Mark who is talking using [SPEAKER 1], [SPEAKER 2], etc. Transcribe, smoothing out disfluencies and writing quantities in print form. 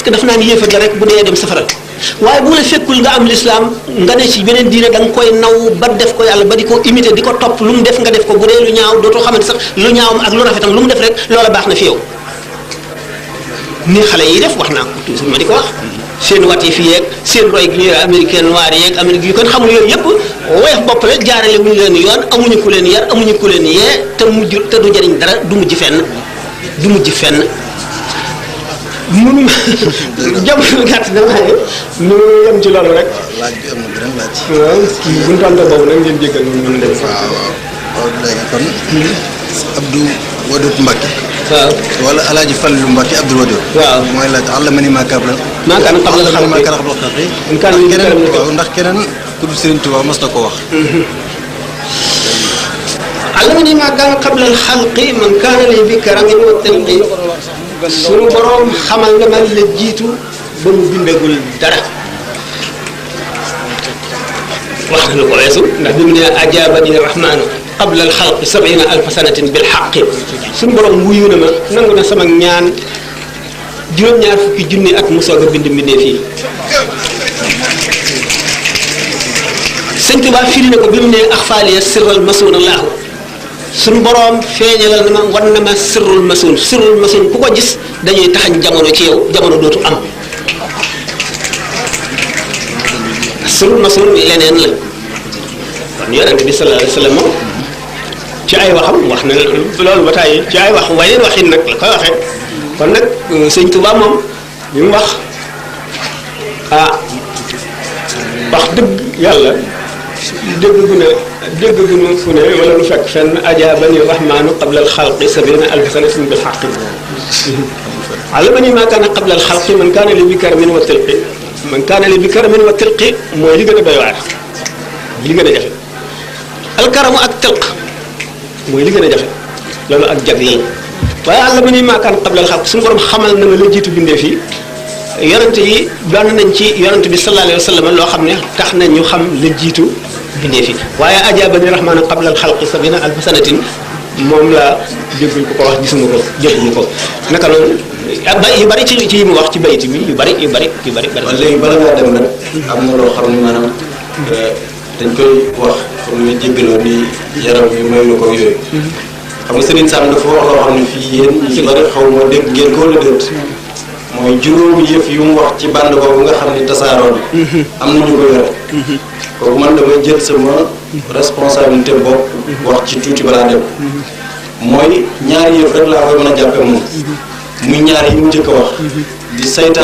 [SPEAKER 1] que daf naan yéefar la rek bu dee dem safara waaye bu la fekkul nga am l'islam nga ne ci beneen diine da nga koy naw ba def ko yàlla ba di ko imiter di ko topp lu mu def nga def ko bu dee lu ñaaw dootoo xamante sax lu ñaawam ak lu rafetam lu mu def rek loola baax na fi yow ni xale yi def wax naa ko toujours ma di ko wax seen wat yi fi yeeg seen roy gi américain noir yeeg amérique yu kon xamul yooyu yëpp woyof bopp la jaarale wuñu leen yoon amuñu ku leen yar amuñu ku leen yee te du jariñ dara du mujj fenn mënuma jamono gàtt na waaye ñu yem ci loolu rek.
[SPEAKER 2] laaj bi am na beneen laaj.
[SPEAKER 1] waaw bu ñu tontu boobu nag ngeen jéggal ñu mën a dem.
[SPEAKER 2] waaw léegi kon. Abdou Wadoud Mbacke.
[SPEAKER 1] waaw
[SPEAKER 2] wala El Hadj Fallou Mbacke Abdou Wadoud.
[SPEAKER 1] waaw
[SPEAKER 2] mooy laaj allamani maa kaana
[SPEAKER 1] qabla
[SPEAKER 2] waaw ndax keneen ku dul Serigne Touba mas na ko wax.
[SPEAKER 1] allamani maa kaana qabla al-xalqi man kaana li bi karamin wa talqi suñu borom xamal na ma la jiitu ba mu bindagul dara wax na lu ko weesu ndax bi mu ne ajaabani rahmaanu qabla al-xalqi 70,000 sanatin bil xaqi suñu borom wuyu na ma nangu na sama ñaan juróom-ñaar fukki junni at mu soog a bind mbindee fii sëñ Tuubaa firi na ko bi mu ne axfaaliya sirral masuuna laahu suñu boroom feeñalal na ma wan na ma sirrul masuun ku ko gis dañuy taxañ jamono ci yow jamono dootu am sirrul masuun leneen la kon yonent bi sallallahu alayhi wa sallam ci ay waxam wax na loolu ba tàyyi ci ay wax waneen waxin nag la koy waxee kon nag sëñ Tuubaa moom li mu wax wax dëgg yàlla dégg gu ne fu ne wala lu fekk fenn ajaabani rahmaanu qabla al-xalqi 70,000 sanatin bil haqqi allamani maa kaana qabla al-xalqi man kaana li bi karamin wa tilqi mooy li gën a doy waar li gën a jafe alkaramu ak tilq mooy li gën a jafe loolu ak jagleel waaye allamani maa kaana qabla al-xalqi suñu borom xamal na ma la jiitu bindee fii yonent yi doon nañ ci yonent bi sallallahu alayhi wa sallam loo xam ne tax na ñu xam la jiitu bindee fi waaye ajaabani rahmaanu qabla al-xalqi 70,000 sanatin moom laa déggul ko wax gisuma ko jégguñu ko naka noonu yu bari ci yi mu wax ci bayti bi yu bari.
[SPEAKER 3] waaw léegi bala ngaa dem nag am na loo xam ne maanaam dañ koy wax pour ñu jéggaloo ni yaram yi may na ko yooyu. xam nga Serigne Sam dafa wax loo xam ne fii yéen ñu ci bari xaw ma dégg ngeen ko wala déet. mooy juróomi yëf yu mu wax ci band boobu nga xam ne tasaaroon am na ñu ko yore kooku man damay jël sama responsabilité bopp wax ci tuuti balaa dem mooy ñaari yëf rek laa koy mën a jàppe moom muy ñaar yi mu njëkk a wax di saytaan